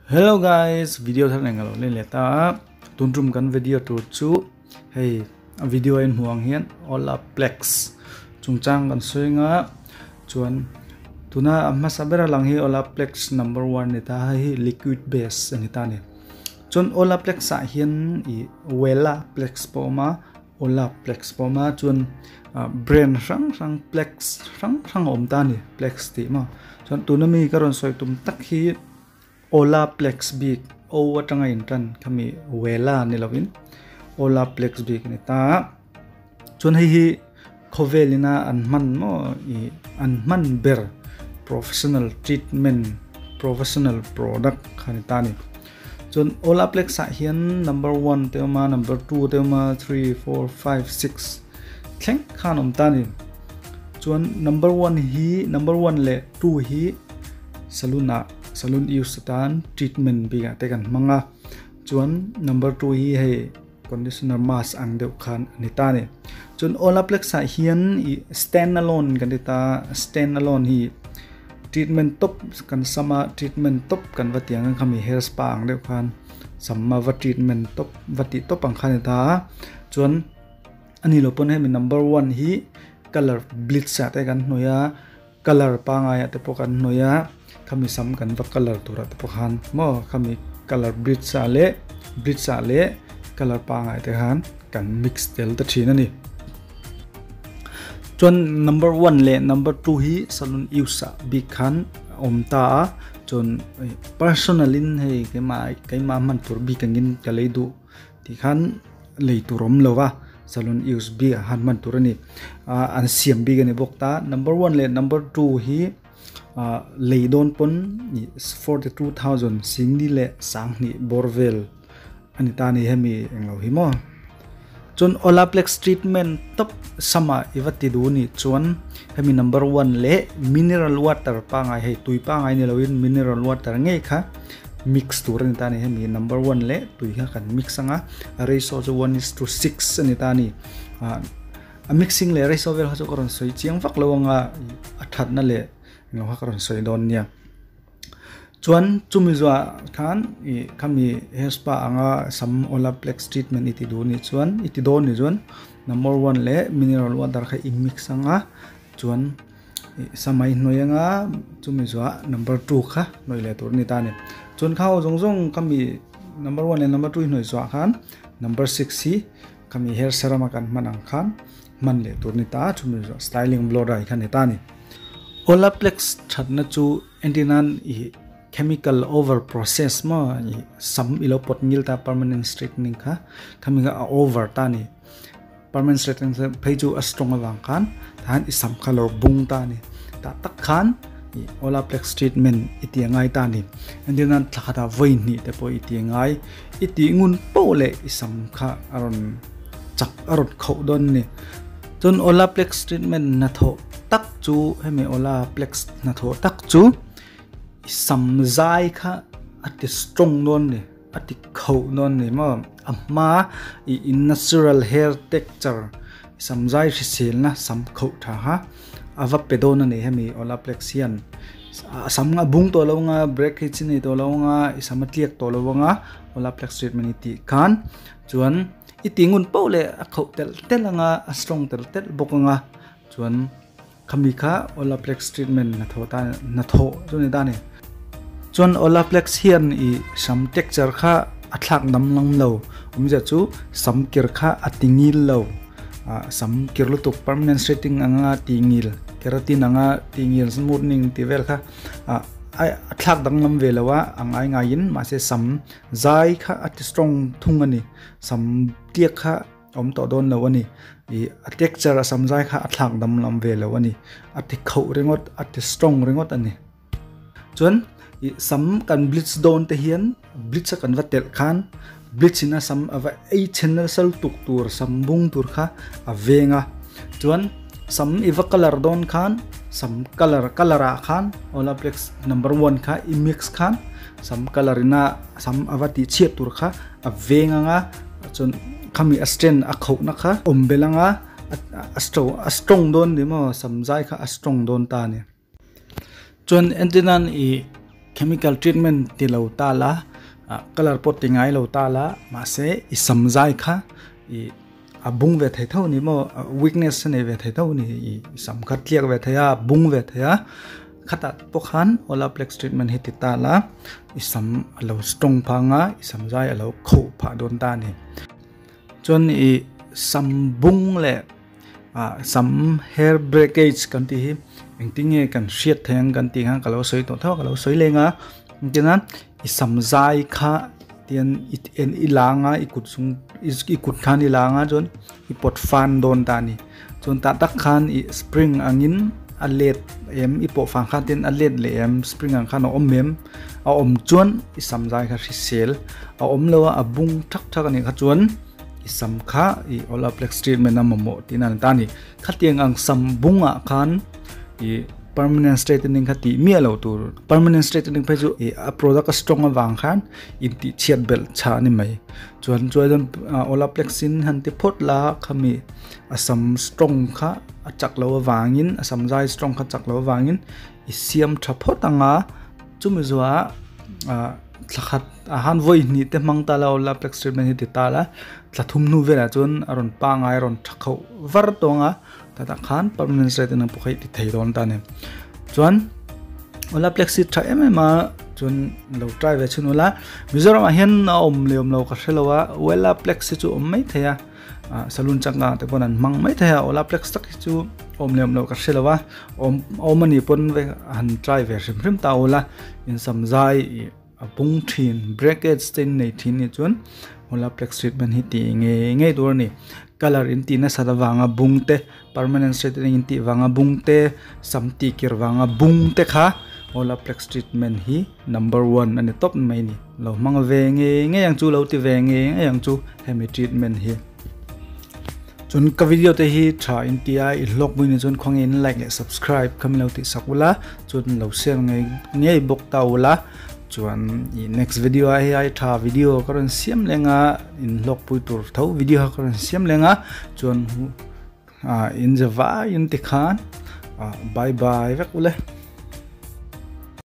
Hello guys, video thar nei ngalo le ta. Tun tum kan video tur chu hei video in hmuang hian Olaplex chungchang kan sawi nga chuan tuna a hmasa bera lang hi Olaplex number 1 ni ta hi liquid base ani ta ni. Chuan Olaplex ah hian i Wellaplex pawh awm a, Olaplex pawh awm a, chuan brand hrang hrang plex hrang hrang a awm ta ni plex tih maw. Chuan tuna mi ka rawn sawi tum tak hi Olaplex bik O atanga intan khami Wella ni lovin Olaplex bik ni ta. Chuan hei hi khawvelina an hman maw i an hman ber professional treatment professional product kha ni ta ni. Chuan Olaplex ah hian number 1 te awm a, number 2 te awm a, 3, 4, 5, 6 thleng khan awm ta ni. Chuan number 1 hi number 1 leh 2 hi salon ah salon use atan treatment bik ah te kan hmang a. Chuan number 2 hi hei conditioner mask ang deuh khan ani ta ni. Chuan Olaplex ah hian i stand alone kan ti ta, stand alone hi treatment top kan sama treatment top kan va tiang ang khami hair spa ang deuh khan sama va treatment top va ti top ang khan ni ta. Chuan ani lo pawn hemi number 1 hi color bleach ah te kan hnuai a, color pangai ah te pawh kan hnuai a, khami sam kan va color tur ah te pawh khan maw khami color bleach ah leh bleach ah leh color pangai te khan kan mix tel ta thin ani. Chuan number 1 leh number 2 hi salon use ah bik khan awm ta a. Chuan personal in hei keimah keimah hman tur bik angin ka lei duh tih khan lei tur awm lo va, salon use bik ah khan hman tur ani. An siam bik ani bawk ta. Number 1 leh number 2 hi lei dawn pawn 42,000 singli leh sanghnih bawr vel ani ta ni hemi englo hi maw. Chuan Olaplex treatment top sama i va ti duh ni chuan hemi number 1 leh mineral water pangai hei tui pangai ni loin mineral water ngei kha mix tur ani ta ni. Hemi number 1 leh tui kha kan mix anga, a ratio chu 1:6 ani ta ni. A mixing leh ratio vel kha chu ka rawn sawi chiang vak lo anga, a thatna leh englo kha ka rawn sawi dawn nia. Chuan chumi zuah khan i khami hair spa anga sam Olaplex treatment i ti duh ni chuan i ti dawn ni chuan number 1 leh mineral water kha i mix anga, chuan samai hnuai anga chumi zuah number 2 kha hnuai leh tur ni ta ni. Chuan kha ho zawng zawng khami number 1 leh number 2 hi hnuai zuah khan number 6 hi khami hair serum a kan hman ang khan hman leh tur ni ta, chumi zuah styling blow dry kha ni ta ni. Olaplex thatna chu entinan i chemical over process ma i sam ilo pot ngil ta permanent straightening kha khami kha a over ta ni. Permanent straightening phei chu a strong awang khan tan i sam kha lo bung ta ni. Ta tak khan i Olaplex treatment i ti ngai ta ni. Entinan thlakhata voi ni te pawh i ti ngai, i ti ngun po le i sam kha aron chak aron khau don ni. Chuan Olaplex treatment na tho tak chu hemi Olaplex na tho tak chu i sam zai kha a ti strong don ni, a ti khau don ni maw. A hma i natural hair texture sam zai hrisel na sam khau tha ha ava pe don ani hemi Olaplex hian. Sam nga bung to lo nga, break hi chin nei to lo nga, i sam a tliak to lo nga Olaplex treatment i ti khan chuan i ti ngun po le a khau tel tel anga, a strong tel tel bawk anga. Chuan khami kha Olaplex treatment na tho ta na tho chu ni ta ni. Chuan Olaplex hian i sam texture kha a thlak dam lang lo, awmzia chu sam kir kha a tingil lo, sam kir lutuk permanent straightening anga tingil keratin anga tingil smoothening ti vel kha a thlak dang lam ve lo a angai ngaiin, mahse sam zai kha a ti strong thung ani, sam tliak kha awm tawh dawn lo ani. I a texture a sam zai kha a thlak dam lam ve lo ani, a ti khauh ringawt, a ti strong ringawt ani. Chuan i sam kan bleach dawn te hian bleach a kan va telh khan bleach in a sam ava ei chen na sal tuk tur sam bung tur kha a venga. Chuan sam i va color dawn khan sam color color ah khan Olaplex number 1 kha i mix khan sam color ina sam ava ti chhiat tur kha a venga nga. Chuan khami a strand a khauh na kha awm belanga a strong dawn ni maw, sam zai kha a strong dawn ta ni. Chuan entinan i Chemical treatment ti lo ta la, color pawh ti ngai lo ta la, mahse i sam zai kha i a bung ve thei tho ni maw, weakness a nei ve thei tho ni, i sam kha tliak ve thei a, bung ve thei a, khatah pawh khan Olaplex treatment hi ti ta la, i sam a lo strong phah ang a, i sam zai a lo khuh phah dawn ta a ni. Chuan i sam bung leh sam hair breakage kan tih hi engtin nge kan hriat thei ang kan tih khan ka lo sawi tawh tho a, ka lo sawi leng a, engtin a i sam zai kha tian i en i lang a i kut chung i kut khan i lang a chuan i pawt fan dawn ta a ni chuan tah tak khan i spring angin a let em i pawh fang khan tin a let leh em spring ang khan a awm em a awm chuan i sam zai kha hrisel a awm lo a a bung thak thak a nih kha chuan i sam kha i olaplex treatment a mamawh tihna a ni ta a ni. Khatiang ang sam bungah khan i permanent straightening kha tih miah loh tur. Permanent straightening phei chu i a product a strong avang khan intih chhiat belh chha a ni mai. Chuan chuai chuan olaplex in han ti phawt la khami a sam strong kha a chak loh avangin a sam zai strong kha chak loh avangin i siam tha phawt ang a chumi zuah ah thla khat ah han vawi hnih te hmang ta la olaplex treatment hi ti ta la thla thum hnu velah chuan a rawn pangai a rawn tha khauh var tawng a tah khan permanent straightening pawh kha i ti thei dawn ta a ni chuan olaplex hi tha em em a chuan lo try ve chhun ula Mizoram ah hian a awm leh awm lo ka hre lo a olaplex hi chu awm mai thei a saloon changkang te pawn an hmang mai thei a olaplex tak hi chu awm leh awm lo ka hre lo a awm awm a nih pawn han try ve hrim hrim ta ula insamzai ih A pung thin, brackets te in nei thin nih chuan Olaplex treatment hi tih ngei ngei tur a ni. Colour in tih nasat avanga bung te, permanent straightening in tih vanga bung te, sam tih kir vanga bung te kha Olaplex treatment hi number one a ni tawp mai a ni. Lo hmang ve ngei ngei ang chu, lo ti ve ngei ngei ang chu hemi treatment hi. Chuan ka video te hi tha in ti a, i hlawk mui ni chuan khawnge in like leh subscribe kha min lo tih sak ula, chuan lo share ngei ngei bawk ta ula, chuan i next video ah hei ai tha video ka rawn siam leng a, in hlawk pui tur tho video kha ka rawn siam leng a, chuan in za vai in ti khan bye bye vek ule.